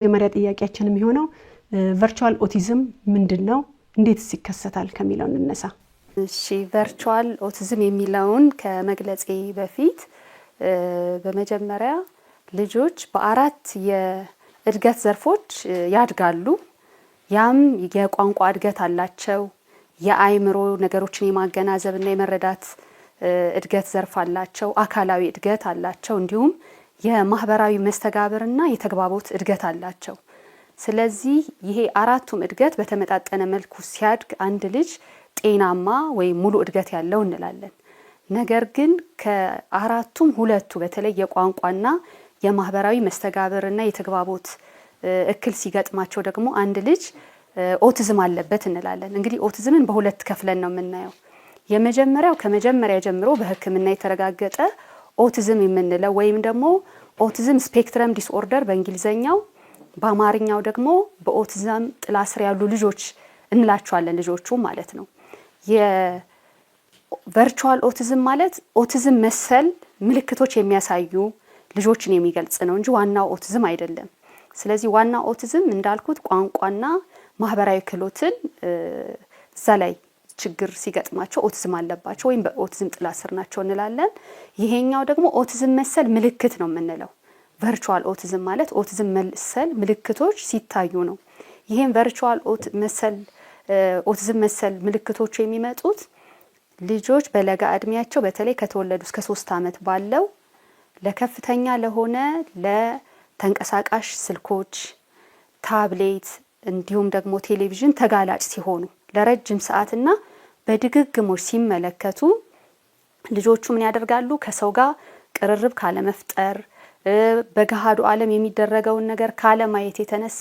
የመጀመሪያ ጥያቄያችን የሚሆነው virtual autism ምንድን ነው? እንዴትስ ይከሰታል ከሚለው እንነሳ። እሺ፣ virtual autism የሚለውን ከመግለጼ በፊት በመጀመሪያ ልጆች በአራት የእድገት ዘርፎች ያድጋሉ። ያም የቋንቋ እድገት አላቸው፣ የአእምሮ ነገሮችን የማገናዘብና የመረዳት እድገት ዘርፍ አላቸው፣ አካላዊ እድገት አላቸው፣ እንዲሁም የማህበራዊ መስተጋብርና የተግባቦት እድገት አላቸው። ስለዚህ ይሄ አራቱም እድገት በተመጣጠነ መልኩ ሲያድግ አንድ ልጅ ጤናማ ወይም ሙሉ እድገት ያለው እንላለን። ነገር ግን ከአራቱም ሁለቱ በተለይ የቋንቋና የማህበራዊ መስተጋብርና የተግባቦት እክል ሲገጥማቸው ደግሞ አንድ ልጅ ኦቲዝም አለበት እንላለን። እንግዲህ ኦቲዝምን በሁለት ከፍለን ነው የምናየው። የመጀመሪያው ከመጀመሪያ ጀምሮ በሕክምና የተረጋገጠ ኦቲዝም የምንለው ወይም ደግሞ autism spectrum disorder በእንግሊዘኛው፣ በአማርኛው ደግሞ በኦቲዝም ጥላ ስር ያሉ ልጆች እንላቸዋለን፣ ልጆቹ ማለት ነው። የ virtual autism ማለት ኦቲዝም መሰል ምልክቶች የሚያሳዩ ልጆችን የሚገልጽ ነው እንጂ ዋናው ኦቲዝም አይደለም። ስለዚህ ዋናው ኦቲዝም እንዳልኩት ቋንቋና ማህበራዊ ክህሎትን እዛ ላይ ችግር ሲገጥማቸው ኦቲዝም አለባቸው ወይም በኦቲዝም ጥላ ስር ናቸው እንላለን። ይሄኛው ደግሞ ኦቲዝም መሰል ምልክት ነው የምንለው። virtual autism ማለት ኦቲዝም መሰል ምልክቶች ሲታዩ ነው። ይሄም virtual መሰል ኦቲዝም መሰል ምልክቶቹ የሚመጡት ልጆች በለጋ እድሜያቸው በተለይ ከተወለዱ እስከ 3 ዓመት ባለው ለከፍተኛ ለሆነ ለተንቀሳቃሽ ስልኮች፣ ታብሌት እንዲሁም ደግሞ ቴሌቪዥን ተጋላጭ ሲሆኑ፣ ለረጅም ሰዓትና በድግግሞሽ ሲመለከቱ ልጆቹ ምን ያደርጋሉ? ከሰው ጋር ቅርርብ ካለመፍጠር፣ በገሃዱ ዓለም የሚደረገውን ነገር ካለማየት የተነሳ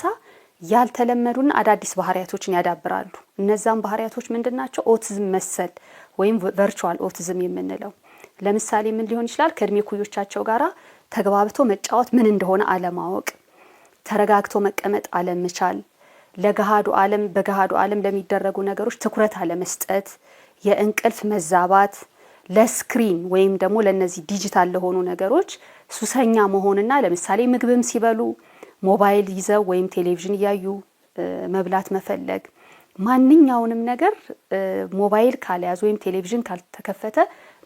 ያልተለመዱና አዳዲስ ባህሪያቶችን ያዳብራሉ። እነዛም ባህሪያቶች ምንድን ናቸው? ኦቲዝም መሰል ወይም virtual autism የምንለው ለምሳሌ ምን ሊሆን ይችላል? ከእድሜ ኩዮቻቸው ጋራ ተግባብቶ መጫወት ምን እንደሆነ አለማወቅ፣ ተረጋግቶ መቀመጥ አለመቻል፣ ለገሃዱ ዓለም በገሃዱ ዓለም ለሚደረጉ ነገሮች ትኩረት አለመስጠት፣ የእንቅልፍ መዛባት፣ ለ screen ወይም ደግሞ ለእነዚህ ዲጂታል ለሆኑ ነገሮች ሱሰኛ መሆንና ለምሳሌ ምግብም ሲበሉ ሞባይል ይዘው ወይም ቴሌቪዥን እያዩ መብላት መፈለግ፣ ማንኛውንም ነገር ሞባይል ካልያዙ ወይም ቴሌቪዥን ካልተከፈተ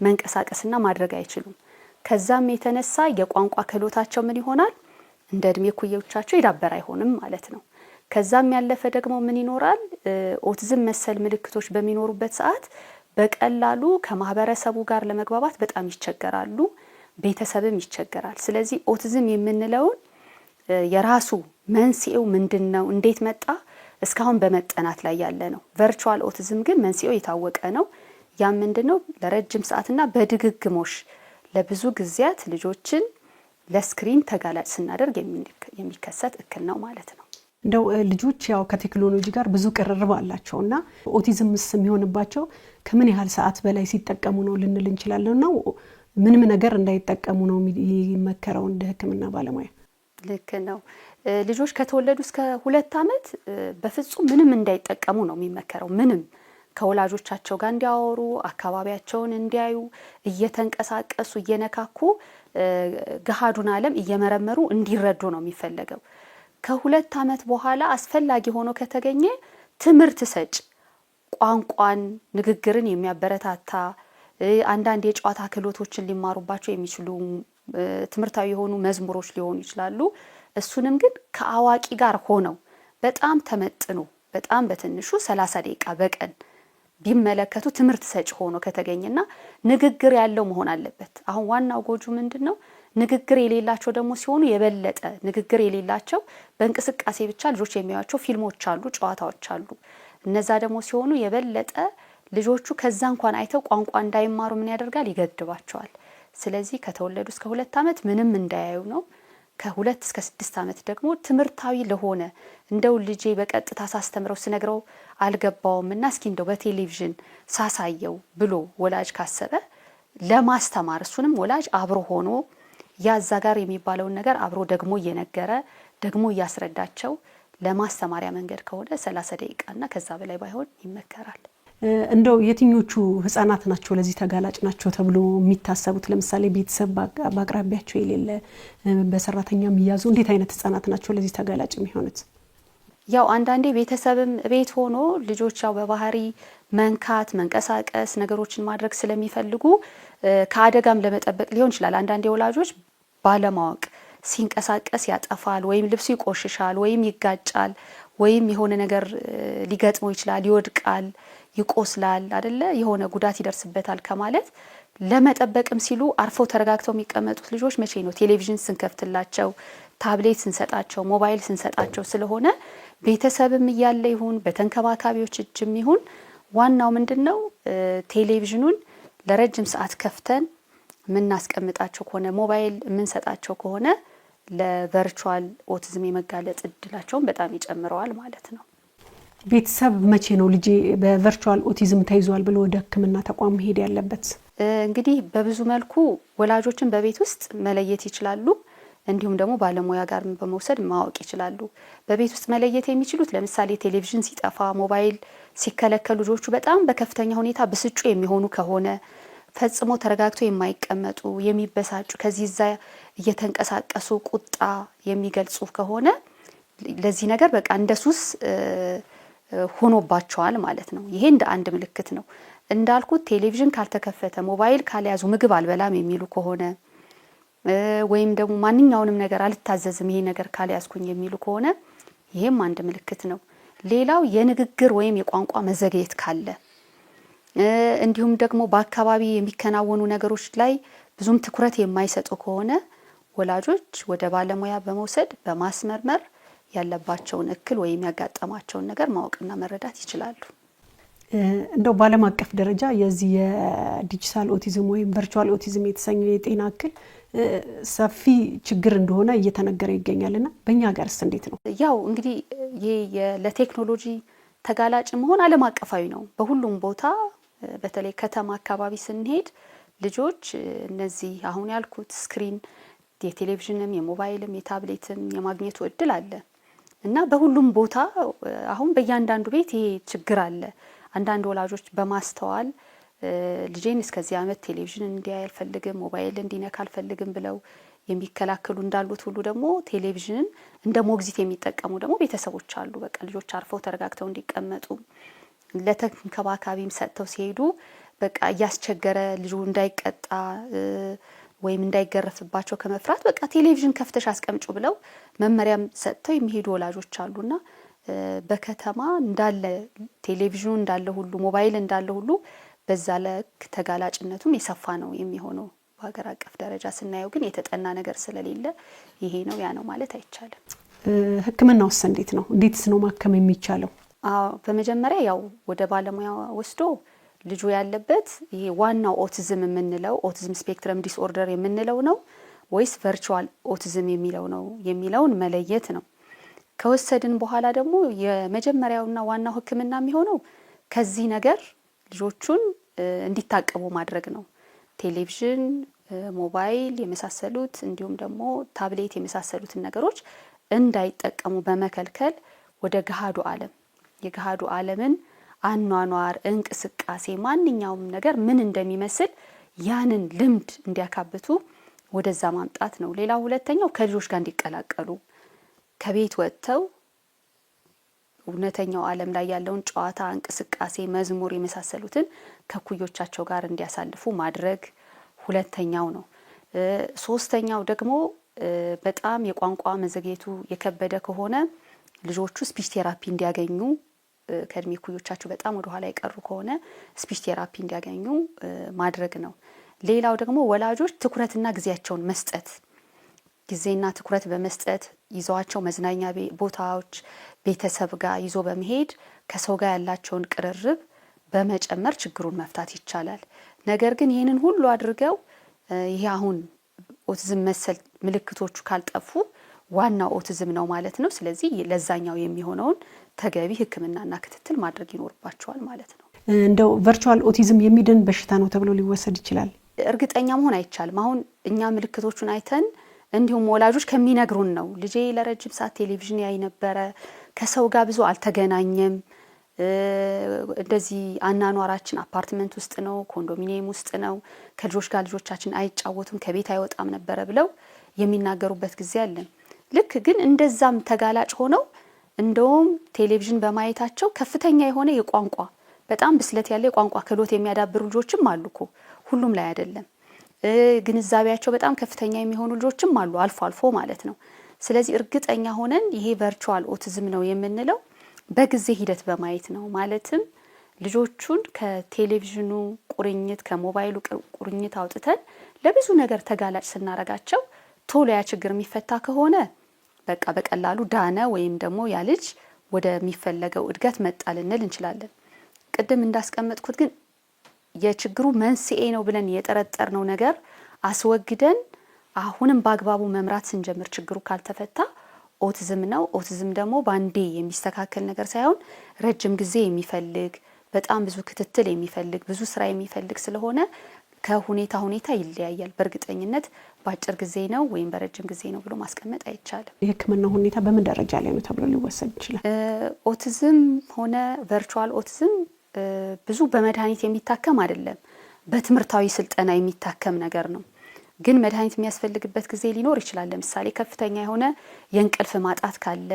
መንቀሳቀስና ማድረግ አይችሉም። ከዛም የተነሳ የቋንቋ ክህሎታቸው ምን ይሆናል? እንደ እድሜ ኩዮቻቸው የዳበረ አይሆንም ማለት ነው። ከዛም ያለፈ ደግሞ ምን ይኖራል? ኦቲዝም መሰል ምልክቶች በሚኖሩበት ሰዓት በቀላሉ ከማህበረሰቡ ጋር ለመግባባት በጣም ይቸገራሉ፣ ቤተሰብም ይቸገራል። ስለዚህ ኦቲዝም የምንለውን የራሱ መንስኤው ምንድን ነው፣ እንዴት መጣ፣ እስካሁን በመጠናት ላይ ያለ ነው። virtual autism ግን መንስኤው የታወቀ ነው። ያም ምንድን ነው? ለረጅም ሰዓትና በድግግሞሽ ለብዙ ጊዜያት ልጆችን ለ screen ተጋላጭ ስናደርግ የሚከሰት እክል ነው ማለት ነው። እንደው ልጆች ያው ከቴክኖሎጂ ጋር ብዙ ቅርርብ አላቸው እና ኦቲዝምስ የሚሆንባቸው ከምን ያህል ሰዓት በላይ ሲጠቀሙ ነው ልንል እንችላለን? ነው ምንም ነገር እንዳይጠቀሙ ነው የሚመከረው እንደ ሕክምና ባለሙያ? ልክ ነው። ልጆች ከተወለዱ እስከ 2 ዓመት በፍጹም ምንም እንዳይጠቀሙ ነው የሚመከረው። ምንም ከወላጆቻቸው ጋር እንዲያወሩ፣ አካባቢያቸውን እንዲያዩ፣ እየተንቀሳቀሱ እየነካኩ ገሃዱን ዓለም እየመረመሩ እንዲረዱ ነው የሚፈለገው። ከ2 ዓመት በኋላ አስፈላጊ ሆኖ ከተገኘ ትምህርት ሰጭ፣ ቋንቋን፣ ንግግርን የሚያበረታታ፣ አንዳንድ የጨዋታ ክህሎቶችን ሊማሩባቸው የሚችሉ ትምህርታዊ የሆኑ መዝሙሮች ሊሆኑ ይችላሉ። እሱንም ግን ከአዋቂ ጋር ሆነው በጣም ተመጥኖ በጣም በትንሹ 30 ደቂቃ በቀን ቢመለከቱ ትምህርት ሰጭ ሆኖ ከተገኘና ንግግር ያለው መሆን አለበት። አሁን ዋናው ጎጁ ምንድን ነው? ንግግር የሌላቸው ደግሞ ሲሆኑ የበለጠ ንግግር የሌላቸው በእንቅስቃሴ ብቻ ልጆች የሚያዩቸው ፊልሞች አሉ፣ ጨዋታዎች አሉ። እነዛ ደግሞ ሲሆኑ የበለጠ ልጆቹ ከዛ እንኳን አይተው ቋንቋ እንዳይማሩ ምን ያደርጋል? ይገድባቸዋል። ስለዚህ ከተወለዱ እስከ 2 ዓመት ምንም እንዳያዩ ነው። ከ2 እስከ 6 ዓመት ደግሞ ትምህርታዊ ለሆነ እንደው ልጄ በቀጥታ ሳስተምረው ስነግረው አልገባውም እና እስኪ እንደው በቴሌቪዥን ሳሳየው ብሎ ወላጅ ካሰበ ለማስተማር እሱንም ወላጅ አብሮ ሆኖ ያዛ ጋር የሚባለውን ነገር አብሮ ደግሞ እየነገረ ደግሞ እያስረዳቸው ለማስተማሪያ መንገድ ከሆነ 30 ደቂቃና ከዛ በላይ ባይሆን ይመከራል። እንደው የትኞቹ ህጻናት ናቸው ለዚህ ተጋላጭ ናቸው ተብሎ የሚታሰቡት? ለምሳሌ ቤተሰብ በአቅራቢያቸው የሌለ፣ በሰራተኛ የሚያዙ እንዴት አይነት ህጻናት ናቸው ለዚህ ተጋላጭ የሚሆኑት? ያው አንዳንዴ ቤተሰብም ቤት ሆኖ ልጆች ያው በባህሪ መንካት፣ መንቀሳቀስ፣ ነገሮችን ማድረግ ስለሚፈልጉ ከአደጋም ለመጠበቅ ሊሆን ይችላል። አንዳንዴ ወላጆች ባለማወቅ ሲንቀሳቀስ ያጠፋል፣ ወይም ልብሱ ይቆሽሻል፣ ወይም ይጋጫል፣ ወይም የሆነ ነገር ሊገጥመው ይችላል፣ ይወድቃል፣ ይቆስላል አደለ፣ የሆነ ጉዳት ይደርስበታል ከማለት ለመጠበቅም ሲሉ አርፈው ተረጋግተው የሚቀመጡት ልጆች መቼ ነው? ቴሌቪዥን ስንከፍትላቸው፣ ታብሌት ስንሰጣቸው፣ ሞባይል ስንሰጣቸው ስለሆነ ቤተሰብም እያለ ይሁን በተንከባካቢዎች እጅም ይሁን ዋናው ምንድን ነው ቴሌቪዥኑን ለረጅም ሰዓት ከፍተን የምናስቀምጣቸው ከሆነ፣ ሞባይል የምንሰጣቸው ከሆነ ለ virtual autism የመጋለጥ እድላቸውን በጣም ይጨምረዋል ማለት ነው። ቤተሰብ መቼ ነው ልጄ በ virtual autism ተይዟል ብሎ ወደ ሕክምና ተቋም መሄድ ያለበት? እንግዲህ በብዙ መልኩ ወላጆችን በቤት ውስጥ መለየት ይችላሉ። እንዲሁም ደግሞ ባለሙያ ጋር በመውሰድ ማወቅ ይችላሉ። በቤት ውስጥ መለየት የሚችሉት ለምሳሌ ቴሌቪዥን ሲጠፋ፣ ሞባይል ሲከለከሉ ልጆቹ በጣም በከፍተኛ ሁኔታ ብስጩ የሚሆኑ ከሆነ፣ ፈጽሞ ተረጋግቶ የማይቀመጡ፣ የሚበሳጩ፣ ከዚህ እዛ እየተንቀሳቀሱ ቁጣ የሚገልጹ ከሆነ ለዚህ ነገር በቃ እንደ ሱስ ሆኖባቸዋል ማለት ነው። ይሄ እንደ አንድ ምልክት ነው። እንዳልኩት ቴሌቪዥን ካልተከፈተ፣ ሞባይል ካልያዙ፣ ምግብ አልበላም የሚሉ ከሆነ፣ ወይም ደግሞ ማንኛውንም ነገር አልታዘዝም ይሄ ነገር ካልያዝኩኝ የሚሉ ከሆነ ይሄም አንድ ምልክት ነው። ሌላው የንግግር ወይም የቋንቋ መዘግየት ካለ፣ እንዲሁም ደግሞ በአካባቢ የሚከናወኑ ነገሮች ላይ ብዙም ትኩረት የማይሰጡ ከሆነ ወላጆች ወደ ባለሙያ በመውሰድ በማስመርመር ያለባቸውን እክል ወይም ያጋጠማቸውን ነገር ማወቅና መረዳት ይችላሉ። እንደው በዓለም አቀፍ ደረጃ የዚህ የ digital autism ወይም virtual autism የተሰኘው የጤና እክል ሰፊ ችግር እንደሆነ እየተነገረ ይገኛል። እና በእኛ ሀገርስ እንዴት ነው? ያው እንግዲህ ይህ ለቴክኖሎጂ ተጋላጭ መሆን ዓለም አቀፋዊ ነው። በሁሉም ቦታ በተለይ ከተማ አካባቢ ስንሄድ ልጆች እነዚህ አሁን ያልኩት screen የቴሌቪዥንም የሞባይልም የታብሌትም የማግኘቱ እድል አለ እና በሁሉም ቦታ አሁን በእያንዳንዱ ቤት ይሄ ችግር አለ። አንዳንድ ወላጆች በማስተዋል ልጄን እስከዚህ ዓመት ቴሌቪዥን እንዲያይ አልፈልግም፣ ሞባይል እንዲነካ አልፈልግም ብለው የሚከላከሉ እንዳሉት ሁሉ ደግሞ ቴሌቪዥንን እንደ ሞግዚት የሚጠቀሙ ደግሞ ቤተሰቦች አሉ። በቃ ልጆች አርፈው ተረጋግተው እንዲቀመጡ ለተንከባካቢም ሰጥተው ሲሄዱ በቃ እያስቸገረ ልጁ እንዳይቀጣ ወይም እንዳይገረፍባቸው ከመፍራት በቃ ቴሌቪዥን ከፍተሽ አስቀምጩ ብለው መመሪያም ሰጥተው የሚሄዱ ወላጆች አሉና በከተማ እንዳለ ቴሌቪዥኑ እንዳለ ሁሉ፣ ሞባይል እንዳለ ሁሉ በዛ ልክ ተጋላጭነቱም የሰፋ ነው የሚሆነው። በሀገር አቀፍ ደረጃ ስናየው ግን የተጠና ነገር ስለሌለ ይሄ ነው ያ ነው ማለት አይቻልም። ሕክምናውስ እንዴት ነው? እንዴትስ ነው ማከም የሚቻለው? አዎ፣ በመጀመሪያ ያው ወደ ባለሙያ ወስዶ ልጁ ያለበት ይሄ ዋናው ኦቲዝም የምንለው autism spectrum disorder የምንለው ነው ወይስ virtual autism የሚለው ነው የሚለውን መለየት ነው። ከወሰድን በኋላ ደግሞ የመጀመሪያውና ዋናው ሕክምና የሚሆነው ከዚህ ነገር ልጆቹን እንዲታቀቡ ማድረግ ነው። ቴሌቪዥን፣ ሞባይል የመሳሰሉት እንዲሁም ደግሞ ታብሌት የመሳሰሉትን ነገሮች እንዳይጠቀሙ በመከልከል ወደ ገሃዱ ዓለም፣ የገሃዱ ዓለምን አኗኗር፣ እንቅስቃሴ፣ ማንኛውም ነገር ምን እንደሚመስል ያንን ልምድ እንዲያካብቱ ወደዛ ማምጣት ነው። ሌላው ሁለተኛው ከልጆች ጋር እንዲቀላቀሉ፣ ከቤት ወጥተው እውነተኛው ዓለም ላይ ያለውን ጨዋታ፣ እንቅስቃሴ፣ መዝሙር የመሳሰሉትን ከኩዮቻቸው ጋር እንዲያሳልፉ ማድረግ ሁለተኛው ነው። ሶስተኛው ደግሞ በጣም የቋንቋ መዘግየቱ የከበደ ከሆነ ልጆቹ speech therapy እንዲያገኙ፣ ከእድሜ ኩዮቻቸው በጣም ወደ ኋላ የቀሩ ከሆነ speech therapy እንዲያገኙ ማድረግ ነው። ሌላው ደግሞ ወላጆች ትኩረትና ጊዜያቸውን መስጠት፣ ጊዜና ትኩረት በመስጠት ይዘዋቸው መዝናኛ ቦታዎች ቤተሰብ ጋር ይዞ በመሄድ ከሰው ጋር ያላቸውን ቅርርብ በመጨመር ችግሩን መፍታት ይቻላል። ነገር ግን ይህንን ሁሉ አድርገው ይሄ አሁን ኦቲዝም መሰል ምልክቶቹ ካልጠፉ ዋናው ኦቲዝም ነው ማለት ነው። ስለዚህ ለዛኛው የሚሆነውን ተገቢ ሕክምናና ክትትል ማድረግ ይኖርባቸዋል ማለት ነው። እንደው virtual autism የሚድን በሽታ ነው ተብሎ ሊወሰድ ይችላል? እርግጠኛ መሆን አይቻልም። አሁን እኛ ምልክቶቹን አይተን እንዲሁም ወላጆች ከሚነግሩን ነው። ልጄ ለረጅም ሰዓት ቴሌቪዥን ያይ ነበረ፣ ከሰው ጋር ብዙ አልተገናኘም፣ እንደዚህ አናኗራችን አፓርትመንት ውስጥ ነው፣ ኮንዶሚኒየም ውስጥ ነው፣ ከልጆች ጋር ልጆቻችን አይጫወቱም፣ ከቤት አይወጣም ነበረ ብለው የሚናገሩበት ጊዜ አለ። ልክ ግን እንደዛም ተጋላጭ ሆነው እንደውም ቴሌቪዥን በማየታቸው ከፍተኛ የሆነ የቋንቋ በጣም ብስለት ያለ የቋንቋ ክህሎት የሚያዳብሩ ልጆችም አሉ እኮ፣ ሁሉም ላይ አይደለም። ግንዛቤያቸው በጣም ከፍተኛ የሚሆኑ ልጆችም አሉ፣ አልፎ አልፎ ማለት ነው። ስለዚህ እርግጠኛ ሆነን ይሄ virtual autism ነው የምንለው በጊዜ ሂደት በማየት ነው። ማለትም ልጆቹን ከቴሌቪዥኑ ቁርኝት ከሞባይሉ ቁርኝት አውጥተን ለብዙ ነገር ተጋላጭ ስናረጋቸው ቶሎ ያ ችግር የሚፈታ ከሆነ በቃ በቀላሉ ዳነ ወይም ደግሞ ያ ልጅ ወደሚፈለገው እድገት መጣ ልንል እንችላለን። ቅድም እንዳስቀመጥኩት ግን የችግሩ መንስኤ ነው ብለን የጠረጠርነው ነገር አስወግደን አሁንም በአግባቡ መምራት ስንጀምር ችግሩ ካልተፈታ ኦቲዝም ነው። ኦቲዝም ደግሞ ባንዴ የሚስተካከል ነገር ሳይሆን ረጅም ጊዜ የሚፈልግ፣ በጣም ብዙ ክትትል የሚፈልግ፣ ብዙ ስራ የሚፈልግ ስለሆነ ከሁኔታ ሁኔታ ይለያያል። በእርግጠኝነት በአጭር ጊዜ ነው ወይም በረጅም ጊዜ ነው ብሎ ማስቀመጥ አይቻልም። የሕክምና ሁኔታ በምን ደረጃ ላይ ነው ተብሎ ሊወሰድ ይችላል? ኦቲዝም ሆነ virtual autism ብዙ በመድኃኒት የሚታከም አይደለም፣ በትምህርታዊ ስልጠና የሚታከም ነገር ነው። ግን መድኃኒት የሚያስፈልግበት ጊዜ ሊኖር ይችላል። ለምሳሌ ከፍተኛ የሆነ የእንቅልፍ ማጣት ካለ፣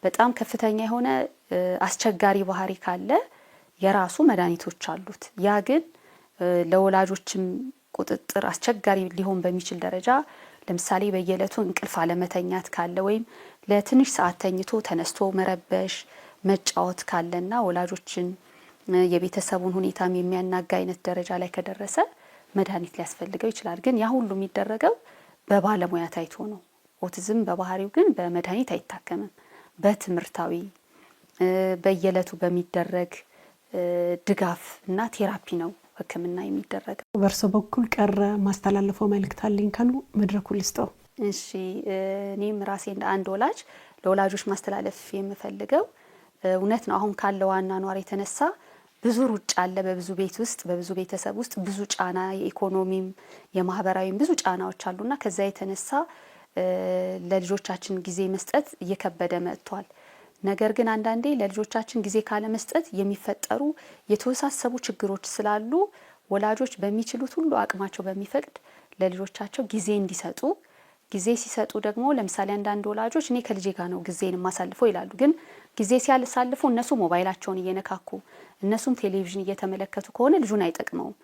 በጣም ከፍተኛ የሆነ አስቸጋሪ ባህሪ ካለ የራሱ መድኃኒቶች አሉት። ያ ግን ለወላጆችም ቁጥጥር አስቸጋሪ ሊሆን በሚችል ደረጃ፣ ለምሳሌ በየዕለቱ እንቅልፍ አለመተኛት ካለ ወይም ለትንሽ ሰዓት ተኝቶ ተነስቶ መረበሽ፣ መጫወት ካለና ወላጆችን የቤተሰቡን ሁኔታም የሚያናጋ አይነት ደረጃ ላይ ከደረሰ መድኃኒት ሊያስፈልገው ይችላል። ግን ያ ሁሉ የሚደረገው በባለሙያ ታይቶ ነው። ኦቲዝም በባህሪው ግን በመድኃኒት አይታከምም። በትምህርታዊ በየዕለቱ በሚደረግ ድጋፍ እና therapy ነው ሕክምና የሚደረገው። በእርሶ በኩል ቀረ ማስተላለፈው መልእክት አለኝ ካሉ መድረኩ ልስጠው። እሺ፣ እኔም ራሴ እንደ አንድ ወላጅ ለወላጆች ማስተላለፍ የምፈልገው፣ እውነት ነው፣ አሁን ካለው አኗኗር የተነሳ ብዙ ሩጫ አለ። በብዙ ቤት ውስጥ፣ በብዙ ቤተሰብ ውስጥ ብዙ ጫና፣ የኢኮኖሚም የማህበራዊም ብዙ ጫናዎች አሉና ከዛ የተነሳ ለልጆቻችን ጊዜ መስጠት እየከበደ መጥቷል። ነገር ግን አንዳንዴ ለልጆቻችን ጊዜ ካለመስጠት የሚፈጠሩ የተወሳሰቡ ችግሮች ስላሉ ወላጆች በሚችሉት ሁሉ፣ አቅማቸው በሚፈቅድ ለልጆቻቸው ጊዜ እንዲሰጡ፣ ጊዜ ሲሰጡ ደግሞ ለምሳሌ አንዳንድ ወላጆች እኔ ከልጄ ጋር ነው ጊዜን የማሳልፈው ይላሉ። ግን ጊዜ ሲያሳልፉ እነሱ ሞባይላቸውን እየነካኩ፣ እነሱም ቴሌቪዥን እየተመለከቱ ከሆነ ልጁን አይጠቅመውም።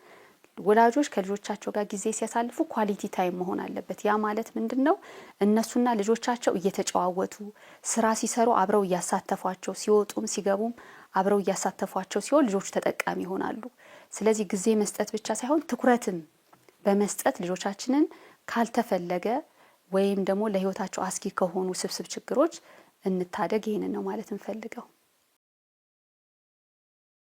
ወላጆች ከልጆቻቸው ጋር ጊዜ ሲያሳልፉ quality time መሆን አለበት። ያ ማለት ምንድን ነው? እነሱና ልጆቻቸው እየተጨዋወቱ፣ ስራ ሲሰሩ አብረው እያሳተፏቸው፣ ሲወጡም ሲገቡም አብረው እያሳተፏቸው ሲሆን ልጆቹ ተጠቃሚ ይሆናሉ። ስለዚህ ጊዜ መስጠት ብቻ ሳይሆን ትኩረትም በመስጠት ልጆቻችንን ካልተፈለገ ወይም ደግሞ ለሕይወታቸው አስጊ ከሆኑ ስብስብ ችግሮች እንታደግ። ይህንን ነው ማለት እንፈልገው።